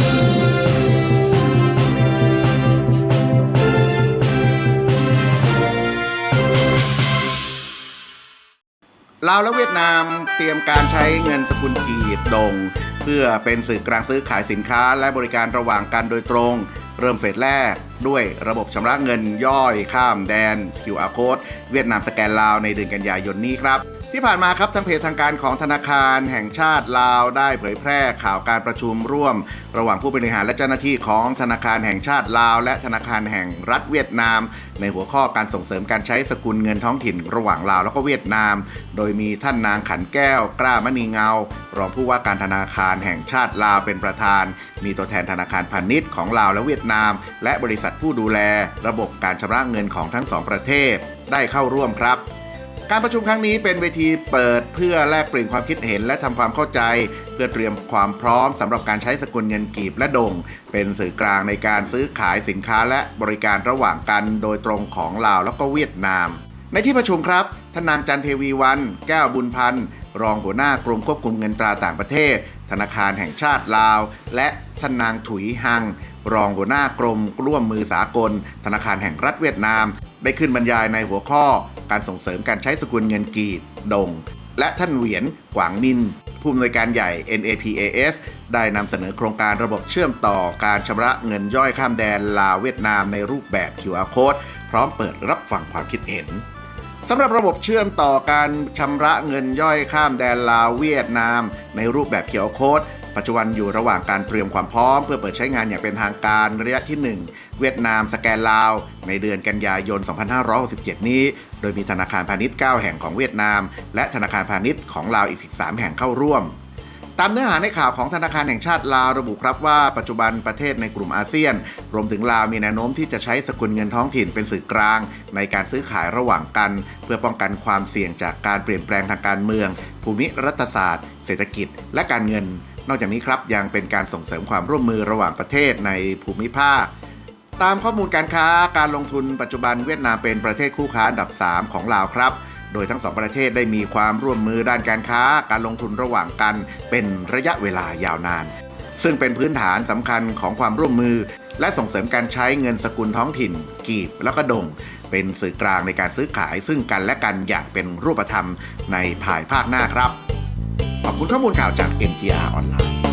ລາວ ແລະ ຫວຽດນາມ ຕຽມການໃຊ້ເງິນສະກຸນກີບດົງ ເພື່ອເປັນສື່ການຊື້ຂາຍສິນຄ້າ ແລະ ບໍລິການລະຫວ່າງກັນໂດຍຕຣົງ. ເລີ່ມເຟສແລກດ້ວຍລະບົບຊຳລະເງິນຍ່ອຍຂ້າມແດນ ຄິວອາ ໂຄດ ຫວຽດນາມສະແກນລາວ ໃນເດືອນກັນຍາຍົນນີ້ຄັບ. ທີ່ຜ່ານມາຄັບ ທາງເພຈທາງການຂອງທະນາຄານແຫ່ງຊາດລາວ ໄດ້ເຜີຍແຜ່ຂ່າວການປະຊຸມຮ່ວມລະຫວ່າງຜູ້ບໍລິຫານ ແລະ ເຈົ້າໜ້າທີ່ຂອງທະນາຄານແຫ່ງຊາດລາວ ແລະ ທະນາຄານແຫ່ງລັດຫວຽດນາມ ໃນຫົວຂໍ້ການສົ່ງເສີມການໃຊ້ສະກຸນເງິນທ້ອງຖິ່ນລະຫວ່າງລາວ ແລະ ຫວຽດນາມ ໂດຍມີທ່ານນາງ ຂັນແກ້ວ ກ້າມະນີເງົາ ຮອງຜູ້ວ່າການທະນາຄານແຫ່ງຊາດລາວ ເປັນປະທານ, ມີຕົວແທນທະນາຄານພານິດຂອງລາວ ແລະ ຫວຽດນາມ ແລະ ບໍລິສັດຜູ້ດູແລລະບົບການຊຳລະເງິນຂອງທັງສອງປະເທດ ໄດ້ເຂົ້າຮ່ວມຄັບ. ການປະຊຸມຄັ້ງນີ້ເປັນເວທີເປີດເພື່ອແລກປ່ຽນຄວາມຄິດເຫັນ ແລະ ທຳຄວາມເຂົ້າໃຈ ເພື່ອຕຽມຄວາມພ້ອມສຳລັບການໃຊ້ສະກຸນເງິນກີບ ແລະ ດົງ ເປັນສື່ການໃນການຊື້ຂາຍສິນຄ້າ ແລະ ບໍລິການລະຫວ່າງກັນໂດຍຕຣົງຂອງລາວ ແລະ ຫວຽດນາມ. ໃນທີ່ປະຊຸມຄັບ ທ່ານນາງ ຈັນເທວີວັນ ແກ້ວບຸນພັນ ຮອງຫົວໜ້າກົມຄວບຄຸມເງິນຕາຕ່າງປະເທດ ທະນາຄານແຫ່ງຊາດລາວ ແລະ ທ່ານນາງ ຖຸຍ ຮັງ ຮອງຫົວໜ້າກົມຮ່ວມມືສາກົນ ທະນາຄານແຫ່ງລັດຫວຽດນາມ ໄດ້ຂຶ້ນບັນຍາຍໃນຫົວຂໍ້ການສົ່ງເສີມການໃຊ້ສະກຸນເງິນກີບ ດົງ ແລະ ທ່ານ ຫວຽນ ກວາງມິນ ຜູ້ອຳນວຍການໃຫຍ່ ເອັນ ເອ ພີ ເອ ເອສ ໄດ້ນຳສະເໜີໂຄງການລະບົບເຊື່ອມຕໍ່ການຊຳລະເງິນຍ່ອຍຂ້າມແດນລາວ-ຫວຽດນາມ ໃນຮູບແບບ ຄິວອາ ໂຄດ ພ້ອມເປີດຮັບຟັງຄວາມຄິດເຫັນ. ສຳລັບລະບົບເຊື່ອມຕໍ່ການຊຳລະເງິນຍ່ອຍຂ້າມແດນລາວ-ຫວຽດນາມ ໃນຮູບແບບ ຄິວອາ ໂຄດ ປັດຈຸບັນຢູ່ລະຫວ່າງການຕຽມຄວາມພ້ອມ ເພື່ອເປີດໃຊ້ງານຢ່າງເປັນທາງການໄລຍະທີໜຶ່ງ ຫວຽດນາມສະແກນລາວ ໃນເດືອນກັນຍາຍົນ ສອງພັນຫ້າຮ້ອຍຫົກສິບເຈັດນີ້ ໂດຍມີທະນາຄານພານິດເກົ້າແຫ່ງຂອງຫວຽດນາມ ແລະ ທະນາຄານພານິດຂອງລາວອີກສິບສາມແຫ່ງເຂົ້າຮ່ວມ. ຕາມເນື້ອຫາໃນຂ່າວຂອງທະນາຄານແຫ່ງຊາດລາວ ລະບຸຄັບວ່າ ປັດຈຸບັນປະເທດໃນກຸ່ມອາຊຽນ ລວມເຖິງລາວ ມີແນວໂນ້ມທີ່ຈະໃຊ້ສະກຸນເງິນທ້ອງຖິ່ນເປັນສື່ການໃນການຊື້ຂາຍລະຫວ່າງກັນ ເພື່ອປ້ອງກັນຄວາມສ່ຽງຈາກການປ່ຽນແປງທາງການເມືອງ, ພູມິລັດຖະສາດ, ເສດຖະກິດ ແລະ ການເງິນ. ນອກຈາກນີ້ຄັບ ຍັງເປັນການສົ່ງເສີມຄວາມຮ່ວມມືລະຫວ່າງປະເທດໃນພູມິພາກ. ຕາມຂໍ້ມູນການຄ້າການລົງທຶນ, ປັດຈຸບັນຫວຽດນາມເປັນປະເທດຄູ່ຄ້າອັນດັບສາມຂອງລາວຄັບ, ໂດຍທັງສອງປະເທດໄດ້ມີຄວາມຮ່ວມມືດ້ານການຄ້າການລົງທຶນລະຫວ່າງກັນເປັນໄລຍະເວລາຍາວນານ, ເຊິ່ງເປັນພື້ນຖານສຳຄັນຂອງຄວາມຮ່ວມມື ແລະ ສົ່ງເສີມການໃຊ້ເງິນສະກຸນທ້ອງຖິ່ນ ກີບ ແລະ ກະດົງ ເປັນສື່ການໃນການຊື້ຂາຍເຊິ່ງກັນ ແລະ ກັນຢ່າງເປັນຮູບປະທຳໃນພາຍພາກໜ້າຄັບ. ຂອບຄຸນຂໍ້ມູນຂ່າວຈາກ ເອັມ ທີ ອາ ອອນລາຍ.